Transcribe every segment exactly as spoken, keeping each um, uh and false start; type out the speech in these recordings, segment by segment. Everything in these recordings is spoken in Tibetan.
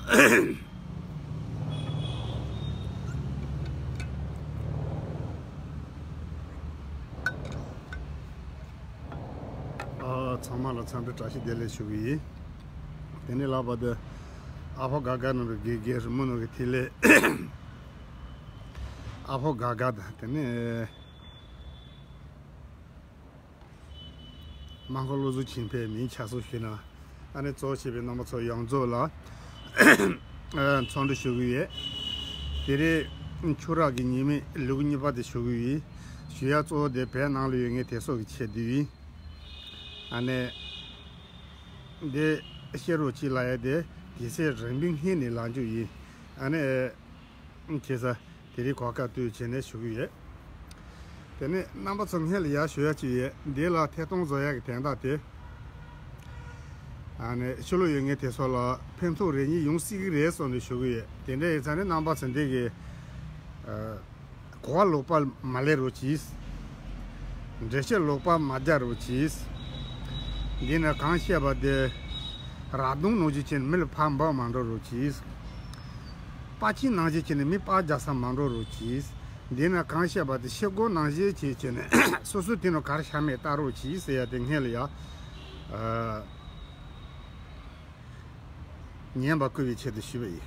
ཨ། ཚང་མ་ལ་འཚམས་འདྲི་བཀྲ་ཤིས་བདེ་ལེགས་ཞུ་གི་ཡིན། དེ་ནས་ལྷག་པར་དུ་ཨ་ཕོ་དགའ་དགའ་ནང་གི་དགེ་རྒན་རི་མོ་ནང་གི་ཐིག་ལེ། ཨ་ཕོ་དགའ་དགའ་དང་། དེ་ནས་རྨ་ཁ་བློ་གཟུ་ཆེན་ཕའི་མིང་ཆ་སོགས་ཞུས་ན། ཨ་ནི་གཙོ་བྱས་པའི་རྣམ་པ་ཚོ་ཡོངས་རྫོགས་ལ་འཚམས་འདྲི་ཞུ་གི་ཡོད། དེ་རིང་ཆུ་རགས་ཀྱི་ཉི་མའི་ལེའུ་གཉིས་པ་དེ་ཞུ་གི་ཡོད། ཞུ་ཡ་གཙོ་བོ་དེ་བོད་ནང་ལ་ཡོད་མཁན་དེ་ཚོ་གི་ཆེད་དུ་ཡིན། ཨ་ནི་འདི་བཤད་རོགས་གྱིས་ལབ་ཡ་དེ་དེ་ཚེ་རིང་པོའི་སྔོན་ནས་ལབ་རྒྱུ་ཡིན། ཨ་ནི་བྱས་ཙང་དེ་རིང་གོ་སྐབས་དུས་བྱས་ནས་ཞུ་གི་ཡོད། དེ་ནས་རྣམ་པ་ཚོ་སྔོན་ལ་ཡར་ཞུ་ཡ་ཅིག་ཡོད། འདི་ལ་ཐད་གཏོང་བཟོ་ཡ་གི་དན་རྟགས་དེ། ཨ་ནི་ཕྱི་ལོགས་ཡོད་མཁན་དེ་ཚོ་ལ་ཕན་ཐོགས་རེ་གཉིས་ཡོང་སྲིད་ཀྱི་རེད་བསམ་ནས་ཞུ་གི་ཡོད། དེ་འདྲ་ཡིན་ཙང་ནི་རྣམ་པ་ཚོ་འདི་གི་ཨ། གོ་བ་ལོག་པ་མ་ལེན་རོགས་གྱིས། འགྲེལ་བཤད་ལོག་པ་མ་རྒྱག་རོགས་གྱིས། འདི་ན་གང་བཤད་པ་དེ་ར་གདོང་ནང་བཞིན་བྱས་ནས་མི་ལ་ཕར་འབབ་མ་འགྲོ་རོགས་གྱིས། པར་ཆས་ནང་བཞིན་བྱས་ནས་མི་པར་རྒྱག་ས་མ་འགྲོ་རོགས་གྱིས། འདི་ན་གང་བཤད་པ་དེ་ཤེལ་སྒོ་ནང་བཞིན་བྱས་བྱས་ནས་སོ་སོ་དེ་ནང་ག་རེ་བཞག་མེད་ལྟ་རོགས་གྱིས་ཟེར་ཡ་དེ་སྔོན་ལ་ཡ། ཨ། ཉན་པར་བསྐུལ་བའི་ཆེད་དུ་ཞུས་པ་ཡིན།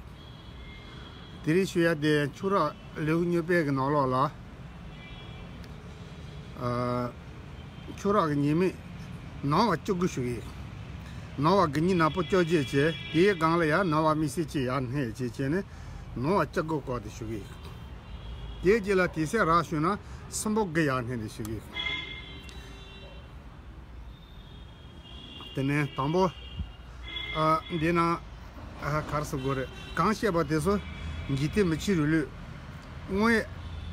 དེ་རིང་ཞུ་ཡ་དེ་ཆུ་རགས་ལེའུ་གཉིས་པའི་གི་ནང་ལོགས་ལ། ཨ། ཆུ་རགས་ཀྱི་ཉི་མས་ནངས་པ་སྐྱབས་མགོན་ཞུ་གི་ཡིན། ནངས་པ་དགུ་ཉིན་ནག་པོ་སྐྱབས་རྗེས་བྱས། དེའི་སྒང་ལ་ཡང་ནངས་པ་དམིགས་བསལ་གྱི་ཡར་སྣེ་བྱས་བྱས་ནས་ནངས་པ་སྐྱབས་མགོན་སྐོར་དེ་ཞུ་གི་ཡིན། དེའི་རྗེས་ལ་དེ་ཚེ་རགས་ཞུས་ན་སྲིན་པོ་དགུ་ཡར་སྣེ་དེ་ཞུ་གི་ཡིན། དེ་ནས་དང་པོ། ཨ། འདི་ན། ཨ། ག་རེ་ཟེར་དགོས་རེད། གང་བཤད་པ་དེ་ཚོ་འཇིག་རྟེན་མི་ཕྱི་རོལ་ལུས། དངོས་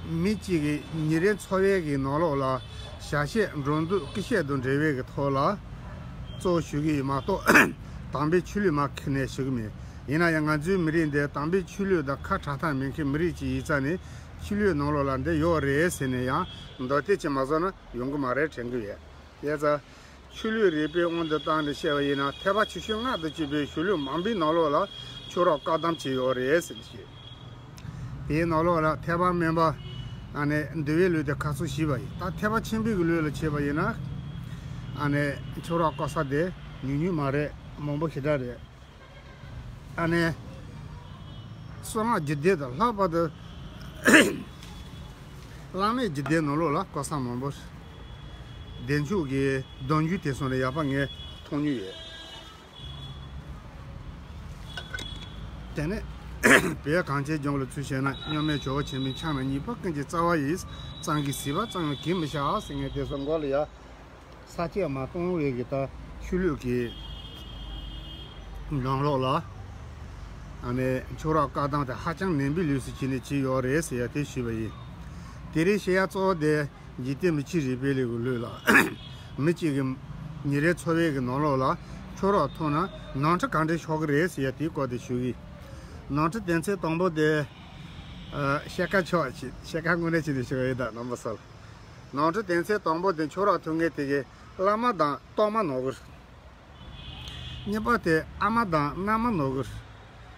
མི་གཅིག་གི་ཉིན་རེའི་འཚོ་བའི་གི་ནང་ལོགས་ལ་བྱ་བྱེད་འགྲོ་འདུག་སྐུ་གཤེགས་དང་འབྲེལ་བའི་གི་ཐོག་ལ་གཙོ་བོ་ཞུ་གི་ཡིན་མ་གཏོགས། དམ་པའི་ཆོས་ལུགས་མ་ཁེ་ནས་ཞུ་གི་མེད། ཡིན་ན་ཡང་ང་ཚོའི་མི་རིགས་འདི་དམ་པའི་ཆོས་ལུགས་དང་ཁ་བྲལ་ཐབས་མེད་མཁན་མི་རིགས་ཅིག་ཡིན་ཙང་ནི་ཆོས་ལུགས་ནང་ལོགས་ལ་འདི་ཡོད་རེད་ཟེར་ནས་ཡང་མདོ་སྡེ་ཅིག་མ་བཟོ་ན་ཡོང་གི་མ་རེད་དྲན་གི་ཡོད། དེ་ཙང་། ཆོས་ལུགས་རིག་པའི་དབང་དུ་བཏང་ནས་བཤད་པ་ཡིན་ན་ཐེག་པ་ཆེ་ཆུང་ལྔ་དང་བཅས་པའི་གཞུང་ལུགས་མང་པོའི་ནང་ལོགས་ལ་ཆུ་རགས་བཀག་སྡོམ་བྱས་ཡོད་རེད་ཟེར་ནས་བཤད། དེའི་ནང་ལོགས་ལ་ཐེག་པ་དམན་པ། ཨ་ནི་འདུལ་བའི་ལུགས་དེ་ཁ་ཚུར་ཞུས་པ་ཡིན། ད་ཐེག་པ་ཆེན་པོའི་གི་ལུགས་ལ་བྱས་པ་ཡིན་ན། ཨ་ནི་ཆུ་རགས་བཀག་ས་དེ་ཉུང་ཉུང་མ་རེད། མང་པོ་ཞེ་དྲག་རེད། ཨ་ནི། གསང་སྔགས་རྒྱུད་སྡེ་དང་ལྷག་པར་དུ། བླ་མེད་རྒྱུད་སྡེའི་ནང་ལོགས་ལ་བཀག་ས་མང་པོ། བདེ་མཆོག་གི་གདུང་རྒྱུད་དེ་ཚོ་ནས་ཡག་པ་ངས་མཐོང་མྱོང་ཡོད། དེ་ནས་བོད་གངས་ཅན་ལྗོངས་ལ་ཚུལ་བཤད་ན། སྙོམས་མེད་ཇོ་བོ་ཆེན་པོའི་ཕྱག་ན་གཉིས་པ་ཀུན་གྱི་རྩ་བ་ཡིས། གཙང་གིས་བཟི་བ་གཙང་ཡང་གྱིས་མི་བྱ་ཟེར་མཁན་དེ་ཚོ་མགོ་ལ་ཡ། ས་བཅད་མ་གཏོང་བའི་གི་ད་ཆོས་ལུགས་ཀྱི་ནང་ལོགས་ལ། ཨ་ནི་ཆུ་རགས་བཀག་སྡོམ་དེ་ཧ་ཅང་ནན་པོའི་ལུགས་སུ་བྱས་ནས་བྱས་ཡོད་རེད་ཟེར་ཡ་དེ་ཞུས་པ་ཡིན། དེ་རིང་བཤད་ཡ་གཙོ་བོ་དེ་འཇིག་རྟེན་མི་ཕྱི་རོལ་པའི་ལུགས་ལ། མི་གཅིག་གི་ཉིན་རེའི་འཚོ་བའི་གི་ནང་ལོགས་ལ་ཆུ་རགས་འཐུང་ན་ནོར་འཁྲུལ་ག་འདྲ་ཤོར་གི་རེད་ཟེར་ཡ་དེའི་སྐོར་དེ་ཞུ་གི། ནོར་འཁྲུལ་དོན་ཚན་དང་པོ་དེ། ཨ། བཤད་ཁ་ཆོག་ཅིག་བཤད་ཁ་དངོས་གནས་ཅིག་ནས་ཞུ་གི་ཡིན་ད་རྣམ་པ་ཚོ་ལ། ནོར་འཁྲུལ་དོན་ཚན་དང་པོ་དེ་ཆུ་རགས་འཐུང་མཁན་དེ་གི་བླ་མ་དང་གཏོར་མ་ནོར་གི་རེད། གཉིས་པ་དེ་ཨ་མ་དང་མནའ་མ་ནོར་གི་རེད།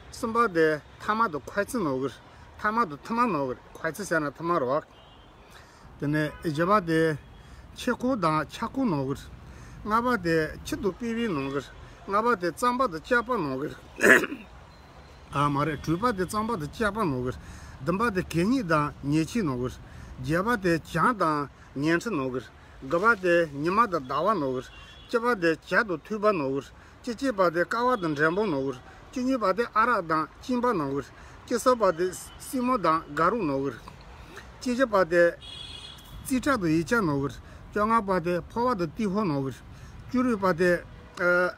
གསུམ་པ་དེ་ཐ་མ་དང་ཁོག་རྩིས་ནོར་གི་རེད། ཐ་མ་དང་ཐུར་མ་ནོར་གི་རེད། ཁོག་རྩིས་ཟེར་ན་ཐུར་མ་རེད་བ། དེ་ནས་བཞི་པ་དེ་ཕྱི་ཁོག་དང་ཆ་ཁོག་ནོར་གི་རེད། ལྔ་པ་དེ་ཁྱི་དང་སྤེལ་བའི་ནོར་གི་རེད། ལྔ་པ་དེ་རྩམ་པ་དང་སྐྱག་པ་ནོར་གི་རེད། ཨ་མ་རེད། དྲུག་པ་དེ་རྩམ་པ་དང་སྐྱག་པ་ནོར་གི་རེད། བདུན་པ་དེ་གད་སྙིགས་དང་ཉལ་ཆས་ནོར་གི་རེད། བརྒྱད་པ་དེ་གྱང་དང་ཉལ་ཁྲི་ནོར་གི་རེད། དགུ་པ་དེ་ཉི་མ་དང་ཟླ་བ་ནོར་གི་རེད། བཅུ་པ་དེ་བྱ་དང་ཐུལ་པ་ནོར་གི་རེད། བཅུ་གཅིག་པ་དེ་ཀ་བ་དང་འགྲེང་བུ་ནོར་གི་རེད། བཅུ་གཉིས་པ་དེ་ཨ་རག་དང་གཅིན་པ་ནོར་གི་རེད། བཅུ་གསུམ་པ་དེ་སྲིང་མོ་དང་དགའ་རོགས་ནོར་གི་རེད། བཅུ་བཞི་པ་དེ་རྩིས་ཁྲ་དང་ཡིག་ཆ་ནོར་གི་རེད། བཅོ་ལྔ་པ་དེ་ཕོར་པ་དང་ཏི་ཧོ་ནོར་གི་རེད། བཅུ་དྲུག་པ་དེ་ཨ།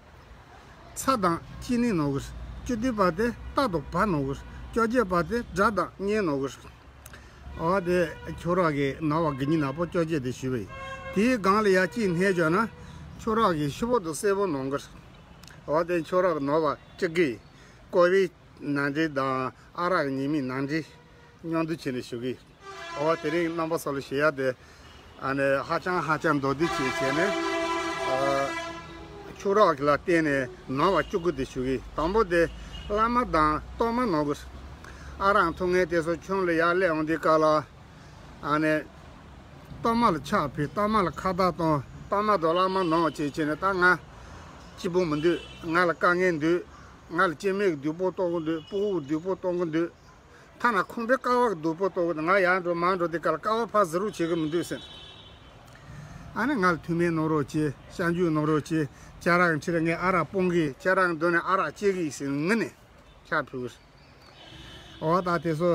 ཚྭ་དང་ཅི་ནི་ནོར་གི་རེད། བཅུ་བདུན་པ་དེ་རྟ་དང་བ་ནོར་གི་རེད། བཅོ་བརྒྱད་པ་དེ་དགྲ་དང་གཉེན་ནོར་གི་རེད། འོ་དེ་ཆུ་རགས་ཀྱི་ནངས་པ་དགུ་ཉིན་ནག་པོ་སྐྱབས་རྗེས་དེ་ཞུས་པ་ཡིན། དེའི་སྒང་ལ་ཡ་གཅིག་སྣེ་བཅོས་ན་ཆུ་རགས་ཀྱི་ཤི་བོ་དང་སྲས་པོ་ནོར་གི་རེད། འོ་དེ་ཆུ་རགས་ནངས་པ་སྐྱབས་རྗེས་ཀོ་བའི་ནང་འདྲེན་དང་ཨ་རག་ཉི་མའི་ནང་འདྲེན་མཉམ་དུ་བྱས་ནས་ཞུ་གི། འོ་དེ་རིང་རྣམ་པ་ཚོ་ལ་ཞུ་ཡ་དེ། ཨ་ནི་ཧ་ཅང་ཧ་ཅང་མདོར་བསྡུས་བྱས་བྱས་ནས། ཨ། ཆུ་རགས་ལ་བརྟེན་ནས་ནངས་པ་སྐྱབས་མགོན་དེ་ཞུ་གི། དང་པོ་དེ་ བླ་མ་དང་གཏོར་མ་ནོར་གི། ཨ་རག་འཐུང་མཁན་དེ་ཚོ་ཁྱོན་ལ་ཡར་སླེབས་འོང་དུས་སྐབས་ལ། ཨ་ནི། གཏོར་མ་ལ་ཕྱག་ཕུལ། གཏོར་མ་ལ་ཁ་བཏགས་གཏོང་། གཏོར་མ་དང་བླ་མ་ནོར་བྱས་བྱས་ནས། ད་ང་སྐྱིད་པོ་མི་འདུག་ང་ལ་དཀའ་ངལ་འདུག་ང་ལ་སྐྱེ་དམན་གྱི་སྡུག་པོ་གཏོང་གི་འདུག་སྤུ་གུ་གི་སྡུག་པོ་གཏོང་གི་འདུག་ཐ་ན་ཁང་པའི་ཀ་བ་གི་སྡུག་པོ་གཏོང་གི་འདུག་ང་ཡར་འགྲོ་མར་འགྲོ་དུས་སྐབས་ལ་ཀ་བ་ཕར་བཟི་རོགས་བྱེད་གི་མི་འདུག་ཟེར། ཨ་ནི་ང་ལ་ཐུགས་སྨོན་གནང་རོགས་གྱིས། སྐྱབས་འཇུག་གནང་རོགས་གྱིས། ཁྱེད་རང་གི་འཁྲིས་ལ་ངས་ཨ་རག་སྤོང་གི། ཁྱེད་རང་གི་མདུན་ནས་ཨ་རག་བཅད་གི་ཟེར་ངུས་ནས་ཕྱག་ཕུལ་གི། འོ་ད་དེ་ཚོ་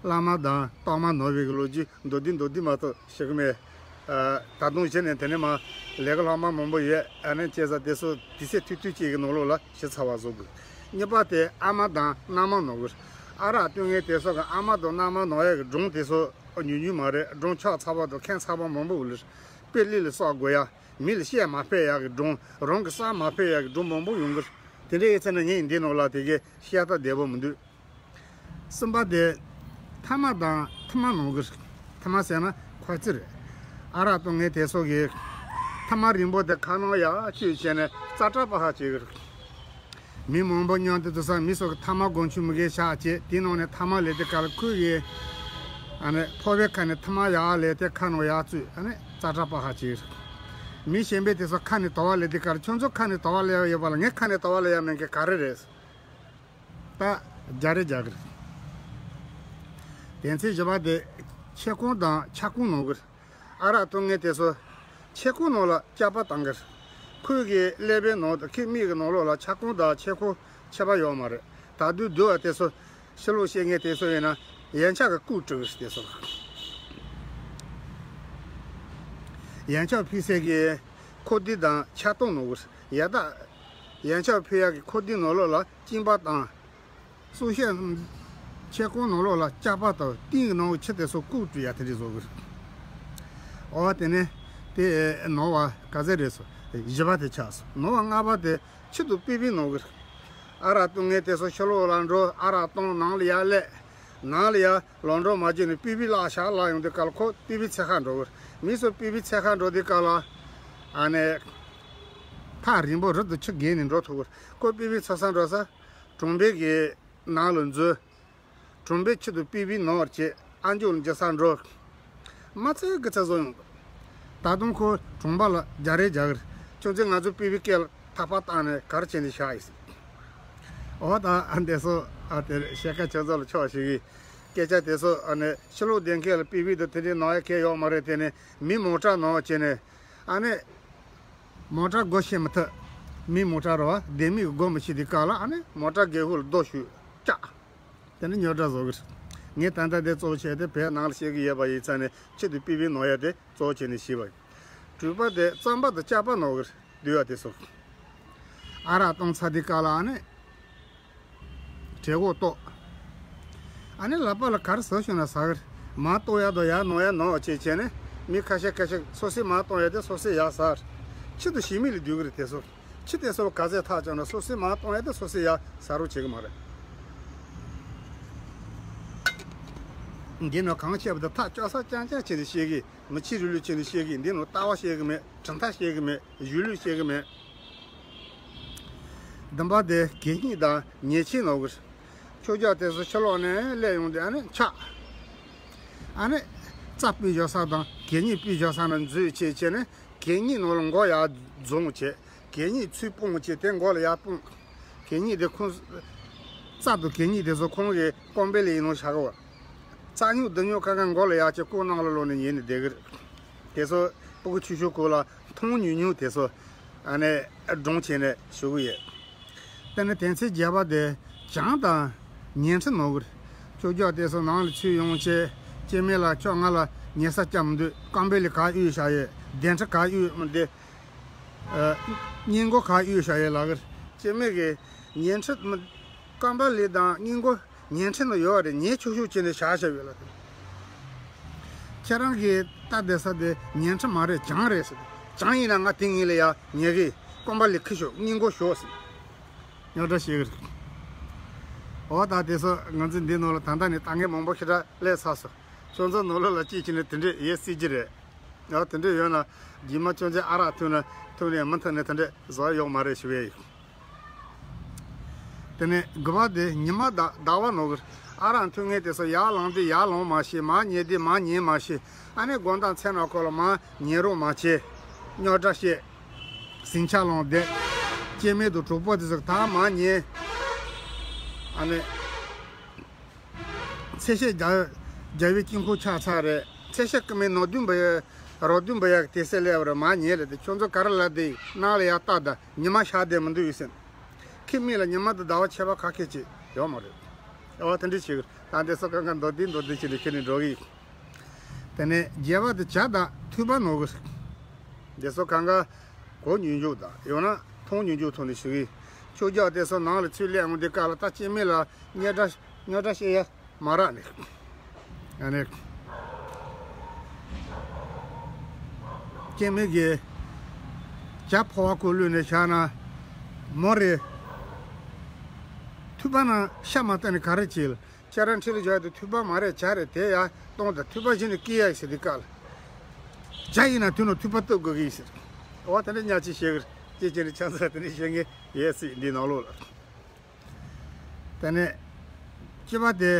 བླ་མ་དང་གཏོར་མ་ནོར་བའི་གི་ལོ་རྒྱུས་མདོར་བསྡུས་མདོར་བསྡུས་མ་གཏོགས་ཞུ་གི་མེད། ཨ། ད་དུང་གཞི་ནས་དེ་ནས་མར་ལས་ཀ་ལྷག་མ་མང་པོ་ཡོད། ཨ་ནི་བྱས་ཙང་དེ་ཚོ་དུས་ཚོད་ཐུང་ཐུང་ཅིག་གི་ནང་ལོགས་ལ་ཞུ་ཚར་བ་བཟོ་དགོས། གཉིས་པ་དེ་ཨ་མ་དང་མནའ་མ་ནོར་གི། ཨ་རག་བཏུང་མཁན་དེ་ཚོ་གི་ཨ་མ་དང་མནའ་མ་ནོར་ཡག་གི་སྒྲུང་དེ་ཚོ་ཉུང་ཉུང་མ་རེད། སྒྲུང་ཆགས་ཚར་བ་དང་མཁན་ཚར་བ་མང་པོ་ཡོད་ལ། དཔེ་ལུས་ལ་བསགས་དགོས་ཡ། མི་ལ་བཤད་མ་ཕོད་ཡག་གི་སྒྲུང་། རང་གི་བསགས་མ་ཕོད་ཡག་གི་སྒྲུང་མང་པོ་ཡོང་གི། དེ་འདྲ་ཡིན་ཙང་ནས་ངས་འདི་ནང་ལ་དེ་གའི་བཤད་སྟངས་བདེ་པོ་མི་འདུག་གསུམ་པ་དེ་ཐ་མག་དང་ཐུར་མ་ནོར་གི། ཐུར་མ་ཟེར་ན་ཁོག་རྩིས་རེད། ཨ་རག་བཏུང་མཁན་དེ་ཚོ་གིས་ཐུར་མ་རིང་པོ་དེ་ཁ་ནང་ཡར་བཅུག་བྱས་ནས་ཙག་སྲེག་པ་ཧ་བྱེད་གི། མི་མང་པོ་མཉམ་དུ་འདུག་ས། མི་ཚོ་གིས་ཐ་མག་གང་བྱུང་མི་འགའ་བཞག་བྱས། དེའི་ནང་ནས་ཐ་མག་ལེན་དུས་སྐབས་ལ་ཁོ་གིས་ཨ་ནི་ཕོར་པའི་ཁ་ནས་ཐ་མག་ཡར་ལེན་ཏེ་ཁ་ནང་ཡར་བཙུགས། ཨ་ནི་ཙག་སྲེག་པ་ཧ་བྱེད་གི། མི་གཞན་པས་དེ་ཚོ་ཁ་ནས་དོར་བ་ལེན་དུས་སྐབས་ལ། ཁྱོད་ཚོ་ཁ་ནས་དོར་བ་ལེན་ཡག་ཡོད་པ་ལ་ངས་ཁ་ནས་དོར་བ་ལེན་ཡག་མེད་མཁན་ག་རེ་རེད། ད་རྒྱག་རེས་རྒྱག་གི་རེད། དོན་ཚན་བཞི་པ་དེ་ཆས་གོས་དང་ཆབ་གོས་ནོར་གི། ཨ་རག་བཏུང་མཁན་དེ་ཚོ་ཆས་གོས་ནང་ལ་སྐྱག་པ་བཏང་གི། ཁོས་གི་ཀླད་པའི་ནང་དང་ཁོའི་མིག་གི་ནང་ལོགས་ལ་ཆབ་གོས་དང་ཆས་གོས་ཁྱད་པར་ཡོད་མ་རེད། ད་དུང་སྡུག་པ་དེ་ཚོ་ཕྱི་ལོགས་བཤད་མཁན་དེ་ཚོ་ཡིན་ན་ཡན་ཆད་ཀྱིས་རྐུ་བཀྲུ་གི་རེད་དེ་ཚོ། ཡན་ཆད་ཕུད་སའི་གི་ཁོག་ལྡེབས་དང་ཆབ་གདོང་ནོར་གི། ཡ་ད། ཡན་ཆད་ཕུད་ཡག་གི་ཁོག་ལྡེབས་ནང་ལོགས་ལ་གཅིན་པ་དང་། སོ་ཤ། ཆས་གོས་ནང་ལོགས་ལ་སྐྱག་པ་དང་ཏིང་གི་ནང་གི་ཆུ་དེ་ཚོ་རྐུ་བཀྲུ་ཡག་དེ་འདྲ་བཟོ་གི་རེད། འོ་དེ་ནས་དེ་ནོར་བ་ག་ཚད་རེད་ཟེར། བཞི་པ་དེ་ཆགས་སོང་། ནོར་བ་ལྔ་པ་དེ་ཆུ་དང་པི་པི་ནོར་གི་རེད། ཨ་རག་བཏུང་མཁན་དེ་ཚོ་ཕྱི་ལོགས་ལ་འགྲོ། ཨ་རག་བཏུང་། ནང་ལ་ཡར་སླེབས། ནང་ལ་ཡར་ལོག་འགྲོ་མ་བྱས་ནས་པི་པི་བརླག་བཞག་བརླག་ཡོང་དུས་སྐབས་ལ་ཁོ་པི་པི་འཚོལ་ག་འགྲོ་གི་རེད། མི་ཚོ་པི་པི་འཚོལ་ག་འགྲོ་དུས་སྐབས་ལ་ཨ་ནི་ཐག་རིང་པོ་རི་དང་ཆུ་བརྒལ་ནས་འགྲོ་ཐུབ་གི་རེད། ཁོ་པི་པི་འཚོལ་ས་འགྲོ་ས་གྲོང་པའི་གི་ནང་ལ་འཛུལ། གྲོང་པའི་ཆུ་དང་པི་པི་ནོར་བྱས། ཨ་མཆོག་ལ་འཇལ་ས་འགྲོ། མ་ཚད་གི་ཚད་བཟོ་ཡོང་། ད་དུང་ཁོ་གྲོང་པ་ལ་རྒྱག་རེས་རྒྱག་གི་རེད། ཁྱོད་ཚོས་ང་ཚོའི་པི་པི་སྐེ་ལ་ཐག་པ་བཏགས་ནས་ག་རེ་བྱས་ནས་བཞག་ཡིན་ཟེར། འོ་ད་ཨ་འདི་ཚོ་ཨ་དེ་རེད། བཤད་ཁ་ཁྱོད་ཚོ་ལ་ཆོག་ཞིག་གི་སྐད་ཆ་དེ་ཚོ་ཨ་ནི་ཕྱི་ལོགས་བསྡད་མཁན་ལ་པི་པི་དང་དེ་འདྲའི་ནོར་ཡག་གང་ཡང་ཡོད་མ་རེད། དེ་ནི་མི་མོ་ཊ་ནོར་བྱས་ནས་ཨ་ནི་མོ་ཊ་སྒོ་ཕྱེ་མི་ཐུབ། མི་མོ་ཊ་རེད་བ། ལྡེ་མིག་གིས་སྒོ་མི་ཕྱེ་དུས་སྐབས་ལ་ཨ་ནི་མོ་ཊ་སྒེའུ་ཁུང་ལ་རྡོ་གཞུས་བཀྱག་དེ་ནི་རྙོག་དྲ་བཟོ་གི་རེད། ངས་ད་ལྟ་དེ་གཙོ་བོ་བྱས་ཏེ་བོད་ནང་ལ་བཤད་གི་ཡོད་པ་ཡིན་ཙང་ནས་ཆུ་དང་པི་པི་ནོར་ཡག་དེ་གཙོ་བོ་བྱས་ནས་ཞུས་པ་ཡིན། དྲུག་པ་དེ་རྩམ་པ་དང་སྐྱག་པ་ནོར་གི་རེད། བསྡུས་པ་དེ་ཚོ། ཨ་རག་བཏུང་ཚར་དུས་སྐབས་ལ་ཨ་ནི་གྲོད་ཁོག་ལྟོགས། ཨ་ནི་ལག་པ་ལ་ག་རེ་ཟ་བྱུང་ན་ཟ་གི་རེད། མར་གཏོང་ཡག་དང་ཡར་ནོར་ཡག་ནོར་བྱས་བྱས་ནས་མི་ཁ་ཤས་ཁ་ཤས་སོ་སོས་མར་གཏོང་ཡག་དེ་སོ་སོས་ཡར་ཟ་གི་རེད། ཆུ་དང་ཞུན་མའི་ལས་བསྡུས་གི་རེད་དེ་ཚོ། ཆུ་དེ་ཚོ་ག་ཚད་ཐག་བཅད་ན་སོ་སོས་མར་གཏོང་ཡག་དེ་སོ་སོས་ཡར་ཟ་རོགས་བྱེད་གི་མ་རེད། འདི་ནི་གང་བཤད་པ་དང་ཐག་བཅད་ས་རྐྱང་རྐྱང་བྱས་ནས་བཤད་གི། མི་ཕྱི་རུ་ལུས་བྱས་ནས་བཤད་གི། འདི་ནི་ལྟ་བ་བཤད་གི་མེད། གྲུབ་མཐའ་བཤད་གི་མེད། གཞུང་ལུགས་བཤད་གི་མེད། བདུན་པ་དེ་གད་སྙིགས་དང་ཉལ་ཆས་ནོར་གི་རེད། ཁྱོད་ཅག་དེ་ཚོ་ཕྱི་ལོགས་ནས་སླེབས་ཡོང་དུས་ཨ་ནི་འཁྱག་ཨ་ནི་རྩྭ་སྤུས་བཞག་ས་དང་གད་སྙིགས་སྤུས་བཞག་ས་ན་འཛུལ་བྱས་བྱས་ནས་གད་སྙིགས་ནང་ལ་མགོ་ཡར་རྫོངས་བྱས། གད་སྙིགས་ཚུར་སྤུངས་བྱས་དེ་མགོ་ལ་ཡར་སྤུངས། གད་སྙིགས་དེ་ཁོང་རྩྭ་དང་གད་སྙིགས་དེ་ཚོ་ཁོང་གི་ཀོམ་པའི་ལས་ཡིན་ནོ་བཞག་གི་བ། རྩྭ་ཉུང་བསྡུ་ཉུང་ཁ་ཁ་མགོ་ལ་ཡར་བྱས་ཀོ་ནང་ལ་ལོག་ནས་ཉལ་ནས་བསྡད་གི་རེད། དེ་ཚོ་སྤུ་གུ་ཆུང་ཆུང་སྐབས་ལ་མཐོང་ཉུང་ཉུང་དེ་ཚོ་ཨ་ནི་སྒྲུང་བྱས་ནས་ཞུ་གི་ཡོད། དེ་ནི་དོན་ཚན་བརྒྱད་པ་དེ་གྱང་དང་ཉལ་ཁྲི་ནོར་གི་རེད། ཁྱོད་ཅག་དེ་ཚོ་ནང་ལ་ཚུར་ཡོང་བྱས་སྐྱེ་དམན་ལ་ཁྱོད་ང་ལ་ཉལ་ས་རྒྱབ་མི་འདུག་ཀམ་པ་ལི་ག་གཡུགས་བཞག་ཡོད། གདན་ཁྲི་ག་གཡུགས་མི་འདུག་ཨ། སྔས་མགོ་ག་གཡུགས་བཞག་ཡོད་ལབ་གི་རེད། སྐྱེ་དམན་གྱིས་ཉལ་ཁྲི་མི། ཀམ་པ་ལི་དང་སྔས་མགོ་ཉལ་ཁྲི་ནང་ཡོད་རེད། ཉལ་ཆོག་ཆོག་བྱས་ནས་བཞག་བཞག་ཡོད་ལབ་དེ། ཁྱེད་རང་གིས་ལྟ་བསྡད་ས་དེ་ཉལ་ཁྲི་མ་རེད། གྱང་རེད་ཟེར། གྱང་ཡིན་ན་ང་དེ་ངེད་ལ་ཡ་ཉལ་གི། ཀམ་པ་ལི་ཁུ་ཤོག་སྔས་མགོ་ཞོག་ཟེར། རྙོག་དྲ་བཤད་གི་རེད། འོ་ད་དེ་ཚོ་ང་ཚོས་འདི་ནང་ལ་ད་ལྟ་ནས་ལྟ་མཁན་མང་པོ་ཞེ་དྲག་སླེབས་ཚར་སོང་། ཁྱོད་ཚོ་ནང་ལོགས་ལ་སྐྱེས་ཀྱི་ནི་དེ་འདྲས་ཡོད་སྲིད་ཀྱི་རེད། ཡང་དེ་འདྲས་ཡོད་ན་རྗེས་མ་ཁྱོད་ཚོས་ཨ་རག་འཐུང་ན་འཐུང་ནས་མི་འཐུང་ན་དེ་འདྲས་བཟོ་ཡོད་མ་རེད་ཞུ་བས་ཡིན། དེ་ནས་དགུ་པ་དེ་ཉི་མ་ཟླ་ཟླ་བ་ནོར་གི། ཨ་རག་འཐུང་མཁན་དེ་ཚོ་ཡར་ལངས་དུས་ཡར་ལངས་མ་ཤེས། མར་ཉལ་དུས་མར་ཉལ་མ་ཤེས། ཨ་ནི་དགོང་དག་མཚན་ནག་ཁོག་ལ་མར་ཉལ་རོགས་མ་བྱེད། རྙོག་དྲ་བཤད། ཟིང་ཆ་སློང་བསྡད། སྐྱེ་དམན་དང་གྲོགས་པོ་དེ་ཚོ་ད་མར་ཉལ། ཨ་ནི་ཚད་གཞི་རྒྱ་རྒྱ་བའི་དཀྱིལ་འཁོར་ཆགས་ཚར་རེད། ཚད་གཞི་སྐུ་མི་ནོར་བདུན་པ་ཡ་རོ་བདུན་པ་ཡ་གི་དེ་སེ་ལས་བར་མར་ཉལ་ལ་དེ། ཁྱོད་ཚོ་ག་རེ་ལབ་བསྡད་ཡིན། ནང་ལ་ཡར་ལྟ་ད། ཉི་མ་ཤར་བསྡད་མི་འདུག་ཡོད་སེམས། ཁྱེད་མིག་ལ་ཉི་མ་དང་ཟླ་བ་ཁྱད་པར་ག་གེ་ཅིག་ཡོད་མ་རེད། ཨ་བ་དེ་འདྲ་བྱེད་གི། ད་འདི་ཚོ་གང་ག་མདོར་བསྡུས་མདོར་བསྡུས་བྱས་ནས་ཁྱེར་ནས་འགྲོ་གི་ཡིན། དེ་ནས་བརྒྱད་པ་དེ་ཇ་དང་ཐུད་པ་ནོར་གི། འདི་ཚོ་གང་ག་གོ་མྱོང་རྒྱུ་དང་ཡང་ན་མཐོང་མྱོང་རྒྱུ་ཐོག་ནས་ཞུ་གི་ཡིན། ཁྱོད་ཅག་དེ་ཚོ་ནང་ལ་ཚུར་སླེབས་འོང་དུས་སྐབས་ལ་ད་སྐྱེ་དམན་ལ་རྙོག་དྲ་རྙོག་དྲ་བཤད་ཡ་མ་རག་ནས། ཨ་ནི། སྐྱེ་དམན་གྱིས་ཇ་ཕོར་བ་ཁོ་བླུགས་ནས་བཞག་ན་མོ་རེད། ཐུད་པ་ནང་ཤ་མ་བཏབ་ནས་ག་རེ་བྱེད་ལ། ཁྱེད་རང་འཁྲིས་ལ་བཞག་དུས་ཐུད་པ་མ་རེད་ཇ་རེད། དེ་ཡར་གཏོང་དང་ཐུད་པ་གཞི་ནས་སྐྱེལ་ཡ་ཟེར་དུས་སྐབས་ལ། ཇ་ཡིན་ན་དུད་ནང་ཐུད་པ་བཏབ་དགོས་ཀྱི་ཡིན་ཟེར། འོ་དེ་འདྲ་ཉག་གཅིག་བཤད་གི་རེད། ཅེས་བྱས་ནས་ཆང་ས་དེ་འདྲ་བཤད་མཁན་ཡོད་སྲིད་འདི་ནང་ལོགས་ལ། དེ་ནས་བཅུ་པ་དེ་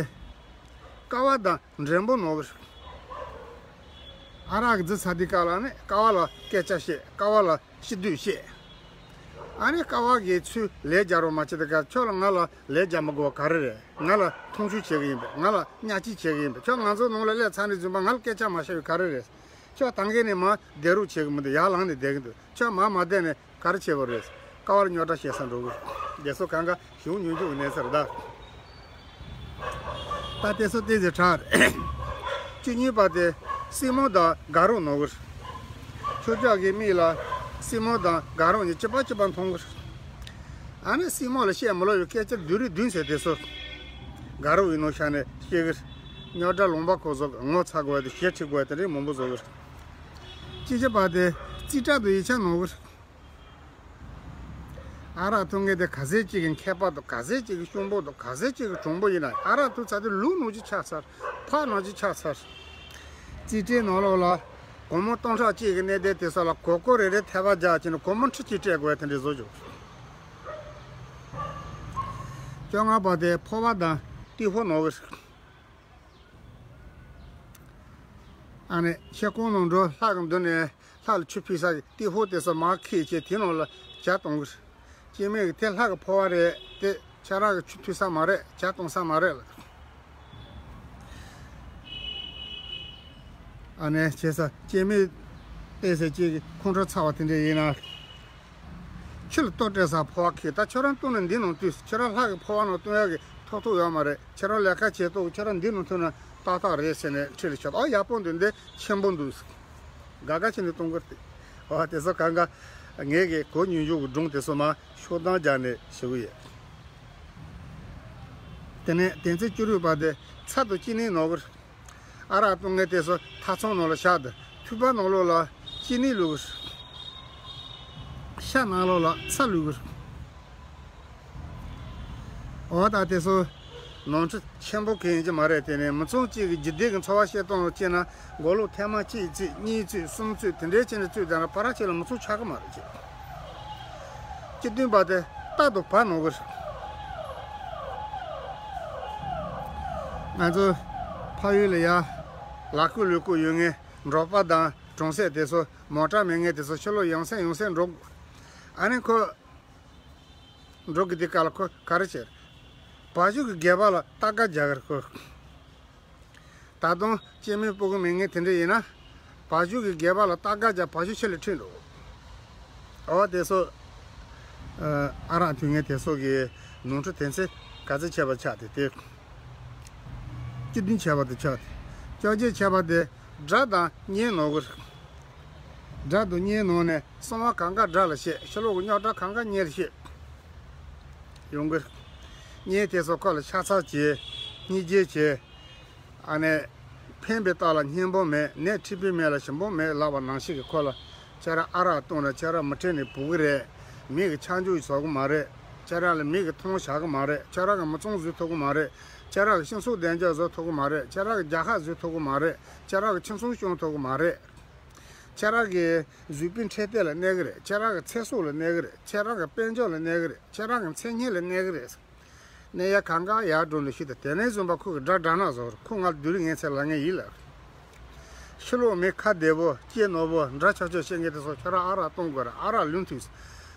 ཀ་བ་དང་འགྲེང་པོ་ནོར་གི་རེད། ཨ་རག་གི་རྫི་ཚ་དེ་ཀ་ལ་ནི་ཀ་བ་ལ་སྐད་ཆ་བཤད། ཀ་བ་ལ་སྤྱི་འཐུས་བཤད། ཨ་ནི་ཀ་བ་གིས་ཚུར་ལན་རྒྱག་རོགས་མ་བྱེད་དེ་ག་ཁྱོད་ལ་ང་ལ་ལན་རྒྱག་མི་དགོས་པ་ག་རེ་རེད། ང་ལ་མཐོང་ཆུང་བྱེད་གི་ཡིན་པས། ང་ལ་ཉག་གཅིག་བྱེད་གི་ཡིན་པས། ཁྱོད་ང་ཚོ་ནང་ལ་སླེབས་ཚར་ནས་བཟུང་པ་ང་ལ་སྐད་ཆ་མ་བཤད་པའི་ག་རེ་རེད། ཁྱོད་ད་གིན་ནས་མར་བསྡད་རོགས་བྱེད་གི་མི་འདུག་ཡར་ལངས་ནས་བསྡད་གི་འདུག་ཁྱོད་མར་མ་བསྡད་ནས་ག་རེ་བྱེད་པ་རེད། ཀ་བར་རྙོག་དྲ་བཤད་ས་འགྲོ་གི་རེད། དེ་ཚོ་གང་ག་གཞུང་ཉུང་ཆུང་གི་གནས་ཚུལ་རེད་ད། ད་དེ་ཚོ་ཏོག་ཙམ་དྲག་རེད། བཅུ་གཉིས་པ་དེ་སྲིང་མོ་དང་དགའ་རོགས་ནོར་གི་རེད། ཁྱོད་ཅག་གི་མིག་ལ་སྲིང་མོ་དང་དགའ་རོགས་གཉིས་གཅིག་པ་གཅིག་པ་མཐོང་གི་རེད། ཨ་ནི་སྲིང་མོ་ལ་བཤད་མི་ལོ་བའི་སྐད་ཆ་བདུན་རེ་བདུན་ཟེར། དེ་ཚོ་དགའ་རོགས་ཡིན་ནོ་ཤ་ནས་བཤད་གི་རེད། རྙོག་དྲ་ལུང་པ་ཁོ་ཚོ་ངོ་ཚ་དགོས་དེ་ཞེ་ཁྲི་དགོས་དེ་འདྲའི་མང་པོ་བཟོ་གི་རེད། གཅིག་བྱས་པ་དེ་རྩིས་ཁྲ་དང་ཡིག་ཆ་ནོར་གི་རེད། ཨ་རག་འཐུང་མཁན་དེ་ག་ཚད་ཅིག་གི་མཁས་པ་དང་། ག་ཚད་ཅིག་གི་ཤོང་བུ་དང་། ག་ཚད་ཅིག་གི་གྲུང་པོ་ཡིན་ན། ཨ་རག་འཐུང་ཚར་དུས་ལུག་ནང་བཞིན་ཆགས་ཚར། ཕག་ནང་བཞིན་ཆགས་ཚར། རྩིས་ཁྲའི་ནང་ལོགས་ལ་སྒོར་མོ་སྟོང་ཕྲག་གཅིག་གི་གནས་དེ་དེ་ས་ལ་གོ་གོ་རེ་རེ་ཐལ་བ་རྒྱག་བྱས་ནས་སྒོར་མོ་ཁྲི་གཅིག་སྤྲད་དགོས་དེ་འདྲ་བཟོ་བྱུང་། བཅོ་ལྔ་པ་དེ་ཕོར་པ་དང་ཏི་ཕོ་ནོར་གི་རེད། ཨ་ནི་ཤེལ་ཀོང་ནང་འགྲོ། ལྷ་གི་མདུན་ནས་ལྷ་ལ་ཆུ་ཕུལ་ས་གི་ཏི་ཕོ་དེ་ཚོ་མར་ཁྱེར་བྱས་དེ་ནང་ལ་ཇ་གཏོང་གི་རེད། སྐྱེ་དམན་གྱིས་དེ་ལྷ་གི་ཕོར་པ་རེད། དེ་ཁྱེད་རང་གིས་ཆུ་ཕུལ་ས་མ་རེད། ཇ་གཏོང་ས་མ་རེད་ལ། ཨ་ནི་བྱས་ཙང་སྐྱེ་དམན་ཏོག་ཙམ་ཅིག་གི་ཁོང་ཁྲོ་ཚ་བ་དེ་འདྲ་ཡིན་ན། ཁྱི་ལ་ལྟོ་སྤྲད་ས་ཕོར་པ་ཁྱེར། ད་ཁྱོད་རང་ལྟོ་ནི་འདི་ནང་བཏུས། ཁྱོད་རང་ལྷ་གི་ཕོར་པ་ནང་བཏུང་ཡག་གི་ཐོབ་ཐང་ཡོད་མ་རེད། ཁྱོད་རང་ལས་ཀ་བྱེད་ཐུབ། ཁྱོད་རང་འདི་ནང་ཐོན་ན་ཏག་ཏག་རེད་ཟེར་ནས་ཁྲིད་ལ་ཆོག་ཨ་ཡག་པོ་འདུག་འདི་ཆེན་པོ་འདུག་དགའ་དགའ་བྱས་ནས་གཏོང་གི་རེད། ཨོ་དེ་ཚོ་གང་ག་ངས་གི་གོ་མྱོང་རྒྱུ་གི་སྒྲུང་དེ་ཚོ་མར་ཤོག་གྲངས་སྦྱར་ནས་ཞུ་གི་ཡོད། དེ་ནས་དོན་ཚན་བཅུ་དྲུག་པ་དེ་ཚྭ་དང་ཅི་ནི་ནོར་གི་རེད། ཨ་རག་བཏུང་མཁན་དེ་ཚོ་ཐབ་ཚང་ནང་ལ་བཞག་དང་། ཐུད་པ་ནང་ལོགས་ལ་ཅི་ནི་བླུགས་གི་རེད། ཤ་ནང་ལོགས་ལ་ཚྭ་བླུགས་གི་རེད། འོ་ད་དེ་ཚོ་ནོར་འཁྲུལ་ཆེན་པོ་གང་ཡིན་གྱི་མ་རེད། དེ་ནས་མི་ཚང་གཅིག་གི་རྒྱུད་སྡེ་གི་འཚོ་བ་སྐྱེལ་སྟངས་ལ་བལྟས་ན། མགོ་ལོག་ཐེངས་མ་གཅིག་བཙུགས། གཉིས་བཙུགས། གསུམ་བཙུགས། དེ་འདྲའི་བྱས་ནས་བཙུགས་བསྡད་ན་ཕར་ར་ཁྱེད་ལ་མི་ཚང་ཆགས་ཀྱི་མ་རེད་ཅེས། བཅུ་བདུན་པ་དེ་རྟ་དང་བ་ནོར་གི་རེད། ང་ཚོ་ཕ་ཡུལ་ལ་ཡ་ལག་སྐུད་ལུས་སྐུད་ཡོད་མཁན་འབྲོག་པ་དང་གྲོང་གསེབ་དེ་ཚོ་མོ་ཊ་མེད་མཁན་དེ་ཚོ་ཕྱི་ལོགས་ཡང་སེ་ཡང་སེ་འགྲོ། ཨ་ནི་ཁོ་འགྲོ་གི་དེ་ག་ལ་ཁོ་ག་རེ་བྱེད། བ་ཕྱུགས་ཀྱི་སྒལ་པ་ལ་རྟ་སྒ་རྒྱག་གི་རེད་ཁོ། ད་དུང་སྐྱེ་དམན་སྤུ་གུ་མེད་མཁན་དེ་འདྲ་ཡིན་ན། བ་ཕྱུགས་ཀྱི་སྒལ་པ་ལ་རྟ་སྒ་རྒྱག་བ་ཕྱུགས་ཕྱི་ལ་ཁྲིད་འགྲོ། ཨོ་དེ་ཚོ་ཨ་རག་འཐུང་མཁན་དེ་ཚོ་གི་ནོར་འཁྲུལ་དོན་ཚན་ག་ཚོད་བྱས་པ་ཆགས་ཏེ་དེ། བཅུ་བདུན་བྱས་པ་དེ་ཆགས་ཏེ། བཅོ་བརྒྱད་བྱས་པ་དེ་དགྲ་དང་གཉེན་ནོར་གི་རེད། དགྲ་དང་གཉེན་ནོར་ནས་གསང་བ་གང་ག་དགྲ་ལ་བཤད། ཕྱི་ལོགས་ཀྱི་རྙོག་དྲ་གང་ག་གཉེན་ལ་བཤད། ཡོང་གི་རེད། གཉེན་དེ་ཚོ་ཁོ་ལ་ཤ་ཚ་བྱེད། སྙིང་རྗེ་བྱེད། ཨ་ནི། ཕན་པའི་རྟགས་ལ་སྙིང་པོ་མེད། ནད་མཁྲིས་པའི་སྨན་ལ་ཞིམ་པོ་མེད་ལབ་པ་ནང་བཞིན་གྱི་ཁོ་ལ། ཁྱེད་རང་ཨ་རག་བཏུང་ན་ཁྱེད་རང་མི་ཁྲེལ་ནས་བུ་གི་རེད། མི་གི་ཆ་འཇོག་བཟོ་གི་མ་རེད། ཁྱེད་རང་ལ་མི་གི་མཐོང་བཞག་གི་མ་རེད། ཁྱེད་རང་གི་མི་ཚང་བཟོ་ཐུབ་གི་མ་རེད། ཁྱེད་རང་གི་སྤྱི་ཚོགས་བདེ་འཇགས་བཟོ་ཐུབ་གི་མ་རེད། ཁྱེད་རང་གི་རྒྱལ་ཁབ་བཟོ་ཐུབ་གི་མ་རེད། ཁྱེད་རང་གི་ཁྱིམ་ཚང་སྐྱོང་ཐུབ་གི་མ་རེད། ཁྱེད་རང་གི་གཟུགས་པོའི་འཕྲོད་བསྟེན་ལ་གནོད་གི་རེད། ཁྱེད་རང་གི་ཚེ་སྲོག་ལ་གནོད་གི་རེད། ཁྱེད་རང་གི་དཔལ་འབྱོར་ལ་གནོད་གི་རེད། ཁྱེད་རང་གི་མཚན་སྙན་ལ་གནོད་གི་རེད། གནས་ཡ་གང་ག་ཡར་འགྲོ་ནས་ཤི་ད། དེ་ནས་བཟུང་པ་ཁོ་གི་དགྲ་དགྲ་ན་བཟོ་ར། ཁོ་ང་དུས་རིང་ངན་ཚད་ལ་ངན་ཡིན་ལ། ཕྱི་ལོགས་མི་ཁ་བདེ་པོ་སྐྱེ་ནོར་པོ་འདྲ་ཆགས་ཆགས་བཤད་མཁན་དེ་ཚོ་ཁྱོད་རང་ཨ་རག་གཏོང་དགོས་ར། ཨ་རག་ལུས་མཐུན།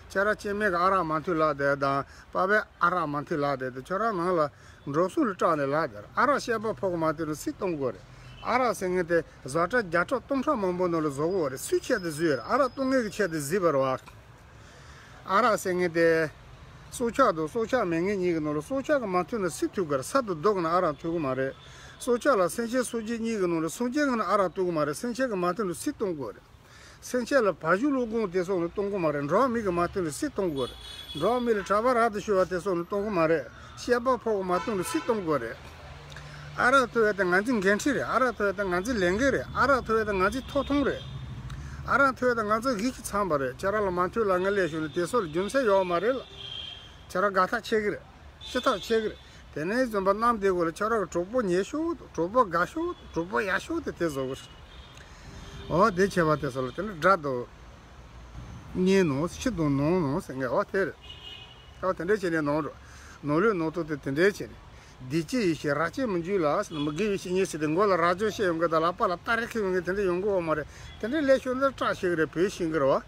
ཁྱོད་རང་སྐྱེ་དམན་གི་ཨ་རག་མ་མཐུན་ལ་དེ་དང་པ་པའི་ཨ་རག་མ་མཐུན་ལ་དེ་དེ་ཁྱོད་རང་ནང་ལ་འགྲོ་སོང་ལ་སྐྲག་ནས་ལ་དེ་ར། ཨ་རག་བཤད་པ་ཕོག་མ་མཐུན་ལ་སྲིད་གཏོང་དགོས་རེད། ཨ་རག་ཟེར་མཁན་དེ་བཟའ་གྲྭ་བརྒྱ་ཕྲག་སྟོང་ཕྲག་མང་པོ་ནང་ལ་བཟོ་གི་ཡོད་རེད། སུའི་ཆེད་དུ་བཟོས་རེད། ཨ་རག་གཏོང་མཁན་གི་ཆེད་དུ་བཟོས་པ་རེད་བ། ཨ་རག་ཟེར་མཁན་དེ། སྲོག་ཆགས་དང་སྲོག་ཆགས་མེད་མཁན་གཉིས་ཀྱི་ནང་ལ་སྲོག་ཆགས་ཀྱི་མ་མཐུན་ན་སུས་འཐུ་གི་རེད། ས་དང་རྡོ་གི་ནང་ཨ་རག་འཐུ་གི་མ་རེད། སྲོག་ཆགས་ལ་སེམས་ཅན་སྲོག་བཅད་གཉིས་ཀྱི་ནང་ལ་སྲོག་བཅད་ཀྱི་ནང་ཨ་རག་འཐུ་གི་མ་རེད། སེམས་ཅན་གྱི་མ་མཐུན་ལ་སུས་གཏོང་དགོས་རེད། སེམས་ཅན་ལ་བ་ཕྱུགས་ཀླུ་དགོང་དེ་སོགས་ནི་གཏོང་གི་མ་རེད། འགྲོ་བ་མི་གི་མ་མཐུན་ལ་སུས་གཏོང་དགོས་རེད། འགྲོ་བ་མི་ལ་གྲྭ་པ་རབ་ཏུ་ཤོར་བ་དེ་སོགས་ནི་གཏོང་གི་མ་རེད། བཤད་པ་ཕོག་གི་མ་གཏོང་ལ་སུས་གཏོང་དགོས་རེད། ཨ་རག་འཐུ་ཡ་དེ་ང་ཚོའི་འགན་འཁྲི་རེད། ཨ་རག་འཐུ་ཡ་དེ་ང་ཚོའི་ལས་འགན་རེད། ཨ་རག་འཐུ་ཡ་དེ་ང་ཚོའི་ཐོབ་ཐང་རེད། ཨ་རག་འཐུ་ཡ་དེ་ང་ཚོའི་གཞི་གཅིག་ཚང་པ་རེད། ཁྱེད་རང་ལ་མ་འཐུ་ལ་ངས་ལས་ཞུ་ནས་དེ་སོགས་ལ་རྒྱུ་མཚན་ཡོད་མ་རེད་ལ། ཁྱེད་རང་དགའ་ཐག་ཆད་གི་རེད། ཤི་ཐག་ཆད་གི་རེད། དེ་ནས་བཟུང་པ་གནམ་བདེ་གོ་ལ་ཁྱོད་རང་གི་གྲོགས་པོ་ཉེ་ཤོས་དང་གྲོགས་པོ་དགའ་ཤོས་དང་གྲོགས་པོ་ཡག་ཤོས་དེ་དེ་བཟོ་གི་རེད། འོ་དེ་བྱས་པ་དེ་ཚོ་ལ་དེ་ནི་དགྲ་དང་གཉེན་ནོ་ཕྱི་དང་ནང་ནོ་ཟེར་མཁན་འོ་དེ་རེད། འོ་དེ་འདྲས་བྱས་ནས་ནང་འགྲོ། ནང་ལུས་ནང་ཐོག་དེ་དེ་འདྲས་བྱས་ནས། བདེ་སྐྱིད་ཡེ་ཤེས་རབ་བྱེད་མི་འགྱུར་ལ་ཟེར་ན། མི་དགེ་བའི་བཤེས་གཉེན་ཟེར་ཏེ་མགོ་ལ་རབ་བྱུང་བཤད་ཡོང་གི་དང་ལག་པ་ལ་སྟ་རེ་འཁྱེར་ཡོང་གི་དེ་འདྲས་ཡོང་གི་ཡོད་མ་རེད། དེ་འདྲས་ལས་ཤོར་འདི་སྐྲག་ཤེས་གི་རེད། བོད་ཤེས་གི་རེད་བ།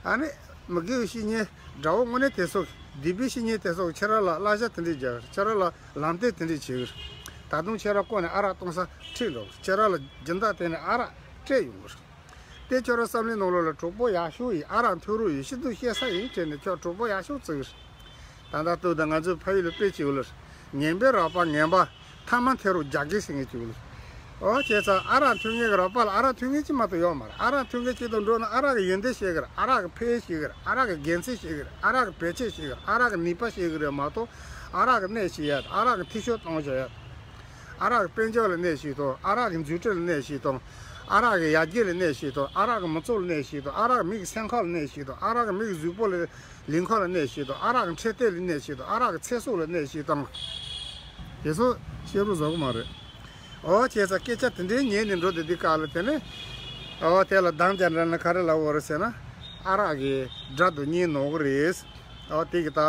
ཨ་ནི། མི་དགེ་བའི་བཤེས་གཉེན་དགྲ་བོ་དངོས་གནས་དེ་ཚོ་སྡིག་པའི་བཤེས་གཉེན་དེ་ཚོ་ཁྱེད་རང་ལ་བསླབ་བྱ་དེ་འདྲས་རྒྱག་གི་རེད། ཁྱེད་རང་ལ་ལམ་སྟོན་དེ་འདྲས་བྱེད་གི་རེད། ད་དུང་ཁྱེད་རང་བཀོག་ནས་ཨ་རག་གཏོང་ས་ཁྲིད་འགྲོ་གི་རེད། ཁྱེད་རང་ལ་སྦྱིན་བདག་བསྟན་ནས་ཨ་རག་སྤྲད་ཡོང་གི་རེད། དེ་ཁྱོད་རང་བསམ་བློའི་ནང་ལོགས་ལ་གྲོགས་པོ་ཡག་ཤོས་ཡིན། ཨ་རག་འཐུ་རོགས་ཡིན། སྤྱི་སྡོམ་བཤད་ས་ཡིན་དྲན་ནས་ཁྱོད་གྲོགས་པོ་ཡག་ཤོས་བརྩི་གི་རེད། ད་ལྟ་སྟོད་དང་ང་ཚོའི་ཕ་ཡུལ་ལ་དཔེ་གཅིག་ཡོད་ལ། ངན་པའི་རོགས་པ་ངན་པ་ཐ་མ་འཐེན་རོགས་རྒྱག་གི་ཟེར་མཁན་གཅིག་ཡོད་ལ། ཨོ་བྱས་ཙང་ཨ་རག་འཐུ་མཁན་གྱི་རོགས་པ་ལ་ཨ་རག་འཐུ་མཁན་གཅིག་མ་གཏོགས་ཡོད་མ་རེད། ཨ་རག་འཐུ་མཁན་གཅིག་དང་འགྲོགས་ན་ཨ་རག་གི་ཡོན་ཏན་ཤེས་གི་རེད། ཨ་རག་གི་ཕན་ཡོན་ཤེས་གི་རེད། ཨ་རག་གི་དགེ་མཚན་ཤེས་གི་རེད། ཨ་རག་གི་ནུས་པ་ཤེས་གི་རེད། ཨ་རག་གི་ནུས་པ་ཤེས་གི་རེད་མ་གཏོགས། ཨ་རག་གི་གནས་ཤེས་ཡ། ཨ་རག་གི་འཐུས་ཤོར་གཏོང་བྱ་ཡ། ཨ་རག་གི་དཔལ་འབྱོར་ལ་གནས་ཤིག་དང་། ཨ་རག་གི་འཛུགས་སྐྲུན་ལ་གནས་ཤིག་དང་། ཨ་རག་གི་ཡར་རྒྱས་ལ་གནས་ཤིག་དང་། ཨ་རག་གི་མི་ཚོགས་ལ་གནས་ཤིག་དང་། ཨ་རག་གི་མི་གི་སེམས་ཁམས་ལ་གནས་ཤིག་དང་། ཨ་རག་གི་མི་གི་གཟུགས་པོ་ལ་ལུས་ཁམས་ལ་གནས་ཤིག་དང་། ཨ་རག་གི་འཕྲོད་བསྟེན་ལ་གནས་ཤིག་དང་། ཨ་རག་གི་ཚེ་སྲོག་ལ་གནས་ཤིག་དང་། དེ་ཚོ་བཤད་རུ་བཟོ་གི་མ་རེད། འོ་བྱས་ཙང་སྐད་ཆ་དེ་འདྲའི་ཉན་ནས་འགྲོ་དེ་འདི་ག་ལ་དེ་ནས། འོ་དེ་ལ་དམ་བཅའ་འདྲ་ན་ག་རེ་ལབ་དགོས་རེད་ཟེར་ན། ཨ་རག་གི་དགྲ་དང་གཉེན་ནོར་གི་རེད། འོ་དེ་གི་ད།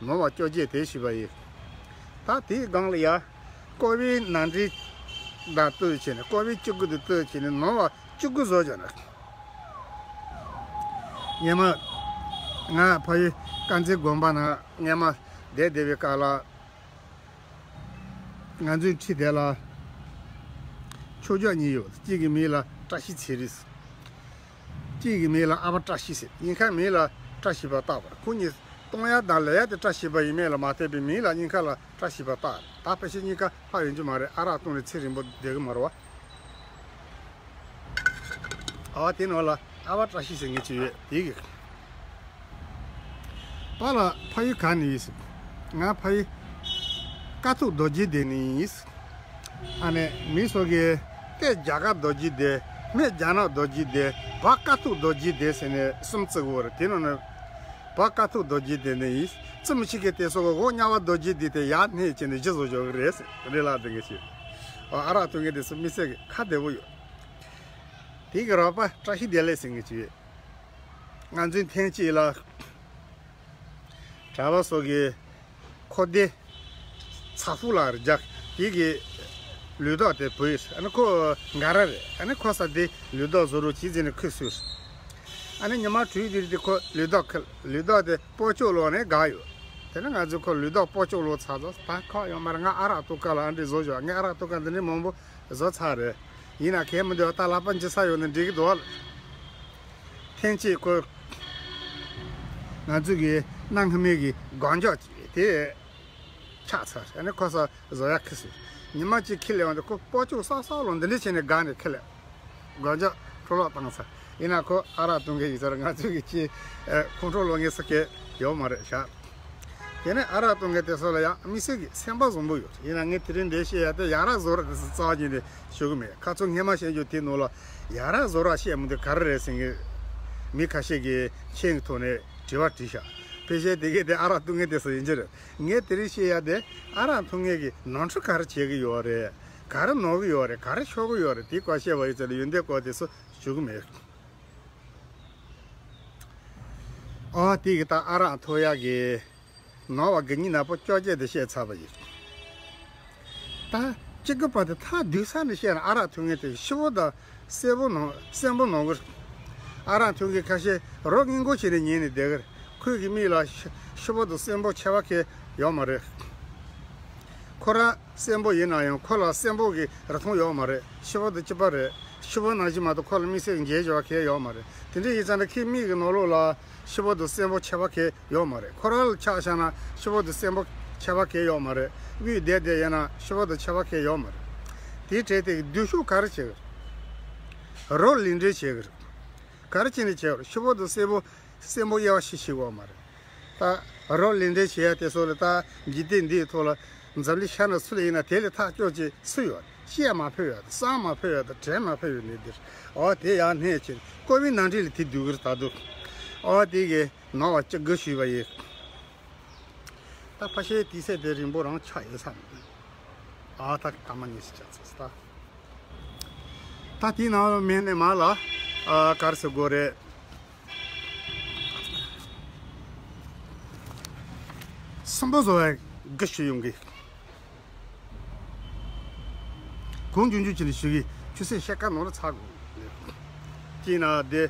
ནོར་བ་བཅོ་བརྒྱད་དེ་ཞུས་པ་ཡིན། ད་དེའི་སྒང་ལ་ཡ། ཀོ་བའི་ནང་འདྲི་དང་བསྟུན་བྱས་ནས། ཀོ་བའི་བཅུ་དགུ་དང་བསྟུན་བྱས་ནས་ནོར་བ་བཅུ་དགུ་བཟོ་བྱས་ནས། སྔན་མ། ང་ཕ་ཡུལ་དཀར་མཛེས་དགོན་པ་ན་སྔན་མ་བསྡད་བསྡད་པའི་སྐབས་ལ། ང་ཚོའི་ཁྲི་དེ་ལ་ཕྱོགས་བཞག་གཉིས་ཡོད། གཅིག་གི་མིང་ལ་བཀྲ་ཤིས་ཚེ་རིང་། གཅིག་གི་མིང་ལ་ཨ་ཕ་བཀྲ་ཤིས་ཟེར། གཉིས་ཀ་མིང་ལ་བཀྲ་ཤིས་པ་བཏགས་པ་རེད། ཁོ་གཉིས་གཏོང་ཡ་དང་ལས་ཡ་དེ་བཀྲ་ཤིས་པ་ཡིན་མིན་ལ་མ་ལྟོས་པའི་མིང་ལ་གཉིས་ཀ་ལ་བཀྲ་ཤིས་པ་བཏགས་རེད། ད་ཕལ་ཆེར་གཉིས་ཀ་ལྷག་ཡོང་རྒྱུ་མ་རེད། ཨ་རག་བཏུང་ནས་ཚེ་རིང་པོ་བསྡད་གི་མ་རེད་བ། ཨ་བ་དེ་ནང་ལ་ཨ་བ་བཀྲ་ཤིས་ཟེར་མཁན་ཅིག་ཡོད། དེ་གི། པཱ་ལགས་ཕ་ཡུལ་ག་ནས་ཡིན་ཟེར། ང་ཕ་ཡུལ་ཀཿཐོག་རྡོ་རྗེ་གདན་ནས་ཡིན་ཟེར། ཨ་ནི་མི་སོགས་ཀྱིས་སྟོད་རྒྱ་གར་རྡོ་རྗེ་གདན། སྨད་རྒྱ་ནག་རྡོ་རྗེ་གདན། བར་ཀཿཐོག་རྡོ་རྗེ་གདན་ཟེར་ནས་གསུམ་བརྩི་གི་ཡོད་རེད། དེ་ནང་ནས་བར་ཀཿཐོག་རྡོ་རྗེ་གདན་ནས་ཡིན། རྩེ་མོ་ཆེ་གི་དེ་སོགས་ཀྱིས་འོག་གཉའ་བ་རྡོ་རྗེ་གདན་དེ་ཡར་སྣེ་བྱས་ནས་གཞི་བཟོ་འཇོག་གི་རེད་ཟེར། རེད་ལ་དེ་འདྲ་ཞིག། ཨ་རག་འཐུང་མཁན་དེ་ཚོ་མི་སེར་གྱི་ཁ་བདེ་པོ་ཡོད། དེ་གི་རོགས་པ་བཀྲ་ཤིས་བདེ་ལེགས་ཟེར་མཁན་ཅིག་ཡོད། ང་ཚོའི་ཐེངས་གཅིག་ལ་གྲྭ་པ་སོགས་ཀྱིས་ཁོ་དེ་ཚ་ཧྥུ་ལ་རྒྱག་དེ་གི་ལུས་ཐོག་དེ་བུད། ཨ་ནི་ཁོ་འགའ་ར་རེད། ཨ་ནི་ཁོ་ས་དེ་ལུས་ཐོག་བཟོ་རོགས་བྱེད་ཟེར་ནས་ཁུ་སུས། ཨ་ནི་ཉི་མ་དྲུག་དེ་དེ་ཁོ་ལུས་ཐོག་ཁུར། ལུས་ཐོག་དེ་སྤོ་ཅོག་ལོག་ནས་འགག་ཡོད། དེ་ནས་ང་ཚོས་ཁོ་ལུས་ཐོག་སྤོ་ཅོག་ལོག་ཚར་ཚར། ད་ཁག་ཡོད་མ་རེད། ང་ཨ་རག་ཐུག་ག་ལ་ཨ་འདྲས་བཟོ་ཞོག་ངས་ཨ་རག་ཐུག་ག་འདི་འདྲས་མང་པོ་བཟོ་ཚར་རེད། ཡིན་ན་གལ་མི་འདུག་ད་ལག་པ་འཇི་ས་ཡོད་ན་འགྲིག་གི་འདུག་ཐེངས་གཅིག་ཁོ་ང་ཚོ་གི་གནའ་སྔ་མོའི་གི་སྒང་ལྕོག་ཅིག་དེ་ཆག་ཚར། ཨ་ནི་ཁོ་ས་བཟོ་ཡ་ཁི་སི། ཉི་མ་གཅིག་ཁི་ལས་འོང་དུས་ཁོ་སྤོ་ཅོག་སག་སག་ལོ་འདི་འདྲས་བྱས་ནས་སྒང་ནས་ཁི་ལས། སྒང་ལྕོག་འཕྲོ་བརླག་བཏང་ཚར། ཡིན་ན་ཁོ་ཨ་རག་བཏུང་མཁན་ཡིན་ས་རེད། ང་ཚོའི་གི་ཅི་ཨེ་ཁོང་ཁྲོ་ལོག་མཁན་ས་ཀེ་ཡོད་མ་རེད་ཤག་དེ་ནས་ཨ་རག་བཏུང་མཁན་དེ་ཚོ་ལ་ཡང་མི་སེར་གྱི་སེམས་པ་བཟང་པོ་ཡོད། ཡིན་ན་ངས་དེ་རིང་འདིར་བཤད་ཡ་དེ་ཡ་རབས་བཟོ་གྲྭ་དེ་ཚོ་རྩ་བ་ཉིད་ནས་ཞུ་གི་མེད། ཁ་ཚོ་སྔས་མ་བཤད་རྒྱུ་དེའི་ནང་ལ་ཡ་རབས་བཟོ་གྲྭ་བཤད་མི་འདུག་ག་རེ་རེད་ཟེར་མཁན་མི་ཁ་ཤས་ཀྱིས་མཆན་གྱི་ཐོག་ནས་དྲི་བ་དྲིས་ཤག་ཕལ་ཆེར་དེ་གས་དེ་ཨ་རག་བཏུང་མཁན་དེ་ཚོ་ཡིན་གྱི་རེད། ངས་དེ་རིང་བཤད་ཡ་དེ་ཨ་རག་འཐུང་མཁན་གྱི་ནོར་འཁྲུལ་ག་རེ་བྱེད་ཀྱི་ཡོད་རེད། ག་རེ་ནོར་གྱི་ཡོད་རེད། ག་རེ་ཤོར་གྱི་ཡོད་རེད། དེའི་སྐོར་བཤད་པ་ཡིན་ཚེ་ལ་ཡོན་ཏན་སྐོར་དེ་ཚོ་ཞུ་གི་མེད། ཨོ་དེ་གི་ད་ཨ་རག་འཐུང་ཡག་གི་ ནོར་བ་དགུ་གཉིས་ནག་པོ་བཅོ་བརྒྱད་དེ་བཤད་ཚར་བ་ཡིན། ད་གཅིག་གི་བར་དུ་ཐག་བསྡུས་ས་ནས་བཤད་ན། ཨ་རག་འཐུང་མཁན་དེ་ཤི་བོ་དང་སྲས་པོ་ནང་སྲས་པོ་ནང་གི་ཨ་རག་འཐུང་མཁན་ཁ་ཤས་རོ་སྔོན་འགོག་བྱས་ནས་ཉལ་ནས་བསྡད་གི་རེད། ཁོའི་གི་མིག་ལ་ཤི་ཤི་བོ་དང་སྲས་པོ་ཁྱད་པར་གང་ཡང་ཡོད་མ་རེད། ཁོ་རང་སྲས་པོ་ཡིན་ན་ཡང་ཁོ་ལ་སྲས་པོ་གི་རིན་ཐང་ཡོད་མ་རེད། ཤི་བོ་དང་གཅིག་པ་རེད། ཤི་བོ་ནང་བཞིན་མ་གཏོགས་ཁོ་ལ་དམིགས་བསལ་གྱི་འགྱུར་བ་གང་ཡང་ཡོད་མ་རེད། དེ་འདྲ་ཡིན་ཙང་ན་ཁོའི་མིག་གི་ནང་ལོགས་ལ་ཤི་བོ་དང་སྲས་པོ་ཁྱད་པར་གང་ཡང་ཡོད་མ་རེད། ཁོ་རང་ལ་ཆ་བཞག་ན་ཤི་བོ་དང་སྲས་པོ་ཁྱད་པར་གང་ཡང་ཡོད་མ་རེད། དབུས་བསྡད་བསྡད་ཡིན་ན་ཤི་བོ་དང་ཁྱད་པར་གང་ཡང་ཡོད་མ་རེད། དེའི་གྲས་དེ་གི་སྡུག་ཤོས་ག་རེ་བྱེད་གི་རེད། རོ་ལས་འབྲས་བྱེད་གི་རེད། ག་རེ་བྱས་ནས་བྱེད་གི་རེད། ཤི་བོ་དང་སྲས་པོ་སྲས་པོ་དབྱེ་བ་ཕྱེ་ཤེས་ཀྱི་ཡོད་མ་རེད། ད་རོ་ལས་འབྲས་བྱེད་ཡ་དེ་ཚོ་ལ་ད་འཇིག་རྟེན་འདིའི་ཐོག་ལ་འཛམ་གླིང་ཤར་ནས་ཚུར་ཡིན་ན་དེ་ལས་ཐག་གཅོད་ཅིག་སུ་ཡོད། བཤད་མ་ཕོད་ཡ་དང་གསང་མ་ཕོད་ཡ་དང་དྲན་མ་ཕོད་ཡ་ནི་འདིར། འོ་དེ་ཡང་ནས་ཕྱིན་ཀོ་བི་ནང་འདྲེན་ལ་དེ་འདུག་གི་རེད་ད་དུང་། འོ་དེ་གི་ནོར་བ་ཅི་དགུ་ཞུས་པ་ཡིན། ད་ཕ་ཤའི་དུས་ཚོད་དེ་རིང་པོ་རང་ཆགས་ཡོད་ས་མེད། ཨ་ད་སྐར་མ་ཉི་ཤུ་ཆགས་ཚར་ད། ད་དེའི་ནང་མེད་ནས་མ་ལ་ཨ་ག་རེ་ཟེར་དགོས་རེད། སུན་པོ་བཟོ་བའི་དགུ་ཞུ་ཡོང་གི། གོང་རྒྱུན་རྒྱུ་ཅི་ནས་ཞུ་གི་ཆུ་ཚོད་ཕྱེད་ཀ་ནང་ལ་ཚར་དགོས། གཅིག་ན་དེ་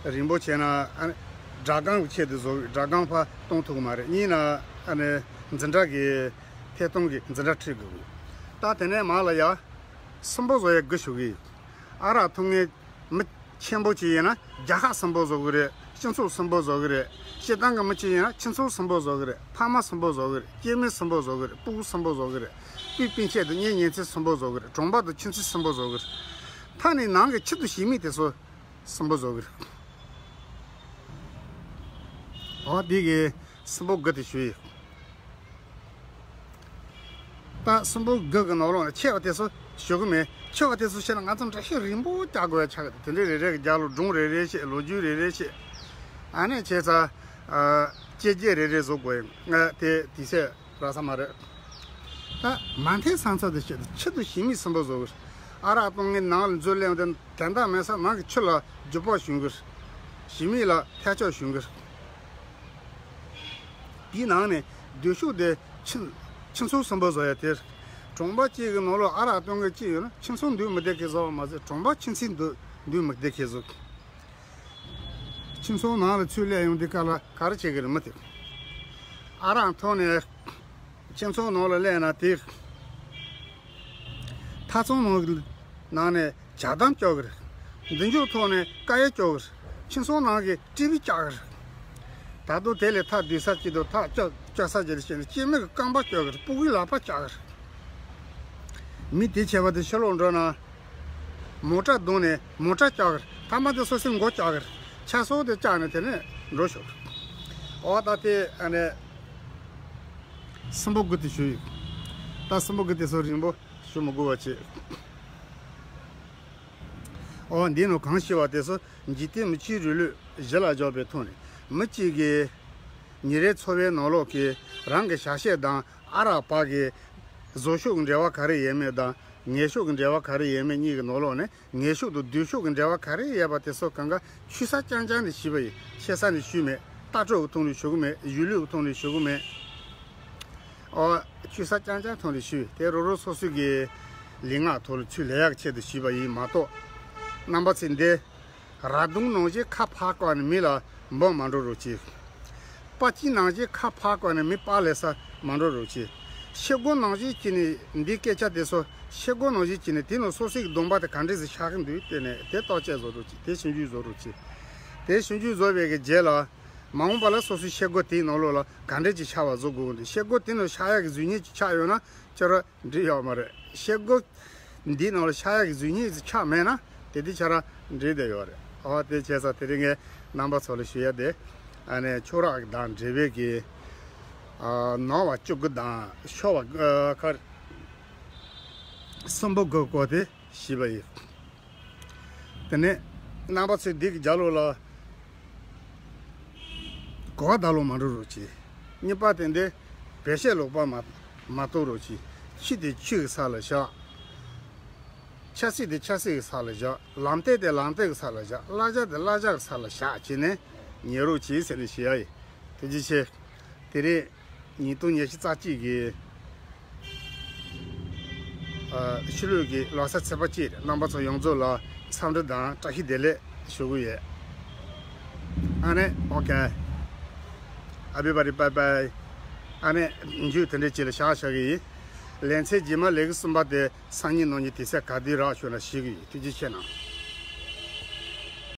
རིང་པོ་བྱས་ན་ཨ་ནི་སྒྲ་གདངས་ཀྱི་ཆེད་དུ་བཟོ་གི། སྒྲ་གདངས་ཕར་གཏོང་ཐུབ་ཀྱི་མ་རེད། གཉིས་ན་ཨ་ནི་འཛིན་གྲྭ་གི་ཐད་གཏོང་གི་འཛིན་གྲྭ་ཁྲིད་དགོས་གི། ད་དེ་ནས་མ་ལ་ཡ་སུན་པོ་བཟོ་ཡ་དགུ་ཞུ་གི། ཨ་རག་འཐུང་མཁན་མི་ཆེན་པོ་ཅིག་ཡིན་ན་རྒྱལ་ཁབ་སུན་པོ་བཟོ་གི་རེད། སྤྱི་ཚོགས་སུན་པོ་བཟོ་གི་རེད། སྤྱིར་བཏང་གི་མི་ཅིག་ཡིན་ན་ཁྱིམ་ཚང་སུན་པོ་བཟོ་གི་རེད། ཕ་མ་སུན་པོ་བཟོ་གི་རེད། སྐྱེ་དམན་སུན་པོ་བཟོ་གི་རེད། སྤུ་གུ་སུན་པོ་བཟོ་གི་རེད། སྤུས་ཕན་ཆེད་དུ་གཉེན་ཉེ་ཚན་སུན་པོ་བཟོ་གི་རེད། གྲོང་པ་དང་ཁྱིམ་མཚེས་སུན་པོ་བཟོ་གི་རེད། ཐ་ན་ནང་གི་ཕྱི་དུ་ཞིག་མི་དེ་ཚོ་སུན་པོ་བཟོ་གི་རེད། འོ་དེ་གི་སུན་པོ་དགུ་དེ་ཞུ་ཡི། ད་སུན་པོ་དགུ་གི་ནང་ལོགས་ནས་ཆེ་བ་དེ་ཚོ་ཞུ་གི་མེད། ཆེ་བ་དེ་ཚོ་བཤད་ན་ང་ཚོ་འགྲེལ་བཤད་རིང་པོ་རྒྱག་དགོས་ཡ་ཆགས་ཀྱི་འདུག་དེ་འདྲའི་རེ་རེ་གི་རྒྱབ་ལ་སྒྲུང་རེ་རེ་བཤད། ལོ་རྒྱུས་རེ་རེ་བཤད། ཨ་ནི་བྱས་ཙང་ཨ་དཔྱད་བརྗོད་རེ་རེ་བཟོ་དགོས་ཡིན། ང་དེ་དུས་ཚོད་རག་ས་མ་རེད། ད་མ་མཐའི་ས་མཚམས་དེ་བཤད་དུས་ཕྱི་དུ་ཞིག་མི་སུན་པོ་བཟོ་གི། ཨ་རག་གཏོང་མཁན་ནང་ལ་འཛུལ་སླེབས་དེ་དོན་དག་མེད་ས་ནང་གི་ཆུ་ལ་རྒྱུ་སྤོགས་ཞུ་གི། ཞིག་མི་ལ་ཐལ་ཆོག་ཞུ་གི། དེའི་ནང་ནས་སྡུག་ཤོས་དེ་ཁྱིམ་ཁྱིམ་ཚང་སུན་པོ་བཟོ་ཡ་དེ། གྲོང་པ་གཅིག་གི་ནང་ལོགས་ཨ་རག་གཏོང་མཁན་གཅིག་ཡོད་ན་ཁྱིམ་ཚང་འདུག་མི་བདེ་གི་བཟོ་བ་མ་ཟད། གྲོང་པ་ཁྱིམ་མཚེས་འདུག་འདུག་མི་བདེ་གི་བཟོ། ཁྱིམ་ཚང་ནང་ལ་ཚུར་སླེབས་ཡོང་དུས་སྐབས་ལ་ག་རེ་བྱེད་གི་རེད་མི་དེ། ཨ་རག་འཐུང་ནས་ཁྱིམ་ཚང་ནང་ལ་སླེབས་ན་དེ། ཐབ་ཚང་ནང་གི་ནང་ནས་ཇག་དམ་སྐྱོར་གི་རེད། མདུན་ཅོག་ཐོག་ནས་དཀར་ཡོལ་སྐྱོར་གི་རེད། ཁྱིམ་ཚང་ནང་གི་ཀྲི་བི་བཅག་གི་རེད། ད་དུང་དེ་ལས་ཐག་བསྡུས་ས་གཅིག་དང་ཐག་གཅོད་གཅོད་ས་གཅིག་ལ་བྱས་ནས་སྐྱེ་དམན་གྱི་རྐང་པ་སྐྱོར་གི་རེད། སྤུ་གུའི་ལག་པ་བཅག་གི་རེད། མི་དེ་བྱས་པ་དེ་ཕྱི་ལོགས་འགྲོ་ན་མོ་ཊ་བརྡུངས་ནས་མོ་ཊ་བཅག་གི་རེད། ཐ་མ་དེ་སོ་སོའི་མགོ་བཅག་གི་རེད། ཆ་སོགས་དེ་བཅག་ནས་དེ་ནས་འགྲོ་ཤོག་གི་རེད། འོ་ད་དེ་ཨ་ནི་སུན་པོ་དགུ་དེ་ཞུ་ཡི། ད་སུན་པོ་དགུ་དེ་ཚོ་རིང་པོ་ཞུ་མི་དགོས་པ་བྱེད། འོ་འདི་ནང་གང་ཞུས་པ་དེ་ཚོ་འཇིག་རྟེན་མི་ཆོས་རིང་ལུགས་གཞི་ལ་འཇོག་པའི་ཐོག་ནས་མི་གཅིག་གིས་ཉིན་རེའི་འཚོ་བའི་ནང་ལོགས་ཀྱི་རང་གི་བྱ་བྱེད་དང་ཨ་རག་བར་གྱི་བཟོ་ཤུགས་ཀྱི་འབྲེལ་བ་ག་རེ་ཡོད་མེད་དང་ངན་ཤུགས་ཀྱི་འབྲེལ་བ་ག་རེ་ཡོད་མེད་གཉིས་ཀྱི་ནང་ལོགས་ནས་ངན་ཤུགས་དང་སྡུག་ཤུགས་ཀྱི་འབྲེལ་བ་ག་རེ་ཡོད་པ་དེ་ཚོ་གང་ག་ཆུད་ཟག་རྐྱང་རྐྱང་ནས་ཞུས་པ་ཡིན། ཆེ་ས་ནས་ཞུས་མེད། ལྟ་གྲུབ་ཀྱི་ཐོག་ནས་ཞུ་གི་མེད། གཞུང་ལུགས་ཀྱི་ཐོག་ནས་ཞུ་གི་མེད། ཨོ། ཆུད་ཟག་རྐྱང་རྐྱང་ཐོག་ནས་ཞུས། དེ་རོ་རོ་སོ་སོ་གི་ལུས་ངག་ཐོག་ལ་ཚུར་ལེན་ཡག་ཆེད་དུ་ཞུས་པ་ཡིན་མ་གཏོགས། རྣམ་པ་ཚོས་འདི་ར་དུང་ནང་བཞིན་ཁ་ཕར་བཀག་ནས་མི་ལ་འབུ་མ་འགྲོ་རོགས་གྱིས། པ་ཅིན་ནང་བཞིན་ཁ་ཕར་བཀག་ནས་མི་པགས་ལེན་ས་མ་འགྲོ་རོགས་གྱིས། ཤེལ་སྒོ་ནང་བཞིན་བྱས་ནས་འདིའི་སྐད་ཆ་དེ་ཚོ་ཤེལ་སྒོ་ནང་བཞིན་བྱས་ནས་དེ་ནང་སོ་སོའི་གདོང་པ་དེ་ག་འདྲས་སེ་ཤར་གྱི་འདུག་དེ་ནས་དེ་བརྟག་དཔྱད་བཟོ་རོགས་གྱིས། དེ་ཞིབ་འཇུག་བཟོ་རོགས་གྱིས། དེ་ཞིབ་འཇུག་བཟོ་བའི་གི་རྗེས་ལ། མ་འོངས་པ་ལ་སོ་སོའི་ཤེལ་སྒོ་དེའི་ནང་ལོགས་ལ་ག་འདྲས་ཀྱི་ཤར་བ་བཟོ་དགོས་འདུག་ཤེལ་སྒོ་དེ་ནང་ཤར་ཡག་གི་གཟུགས་བརྙན་ཅིག་ཆགས་ཡོད་ན་ཁྱོད་རང་འགྲིག་ཡོད་མ་རེད། ཤེལ་སྒོ་འདིའི་ནང་ལ་ཤར་ཡག་གི་གཟུགས་བརྙན་ཅིག་ཆགས་མེད་ན་དེ་དུས་ཁྱོད་རང་འགྲིག་བསྡད་ཡོད་རེད། ཨོ་དེ་བྱས་ཙང་དེ་རིང་ངས་རྣམ་པ་ཚོ་ལ་ཞུ་ཡ་དེ། ཨ་ནི་ཆོས་ར་དང་འབྲེལ་བའི་གི་ཨ་ནོར་བ་བཅུ་དགུ་དང་ཤོར་བ་ཨ་ཁར་སུན་པོ་དགུ་སྐོར་དེ་ཞུས་པ་ཡིན། དེ་ནས་རྣམ་པ་ཚོས་འདི་གི་རྒྱབ་ལོགས་ལ་གོ་བ་ལྡབ་ལོག་མ་འགྲོ་རོགས་གྱིས། གཉིས་པ་དེ་འདི་བེད་སྤྱོད་ལོག་པ་མ་མ་གཏོང་རོགས་གྱིས། ཆུ་དེ་ཆུ་གི་ས་ལ་བཞག་ཆབ་སྲིད་དེ་ཆབ་སྲིད་ཀྱི་ས་ལ་བཞག་ལམ་སྟོན་དེ་ལམ་སྟོན་གྱི་ས་ལ་བཞག་གླ་ཆ་དེ་གླ་ཆ་གི་ས་ལ་བཞག་བྱས་ནས་ཉན་རོགས་གྱིས་ཟེར་ནས་ཞུ་ཡ་ཡིན། ཐུགས་རྗེ་ཆེ། དེ་རིང་ ཉིས་སྟོང་ཉི་ཤུ་རྩ་གཅིག་གི་ཨ་ཕྱི་ལོ་གི་ལོ་གསར་ཚེས་པ་གཅིག་རེད། རྣམ་པ་ཚོ་ཡོངས་རྫོགས་ལ་འཚམས་འདྲི་དང་བཀྲ་ཤིས་བདེ་ལེགས་ཞུ་གི་ཡོད། ཨ་ནི་ཨོ་ཀེ། Everybody bye bye. ཨ་ནི་མཇུག་དེ་འདྲའི་ཅིག་ལ་བཞག་བཞག་གི་ཡིན། ལེ་ཚན་རྗེས་མ་ལེའུ་གསུམ་པ་དེ་སང་ཉིན་གནངས་ཉིན་དུས་ཚོད་ག་དུས་རག་ཞུ་ན་ཞུ་གི་ཡིན། ཐུགས་རྗེ་ཆེ་གནང་།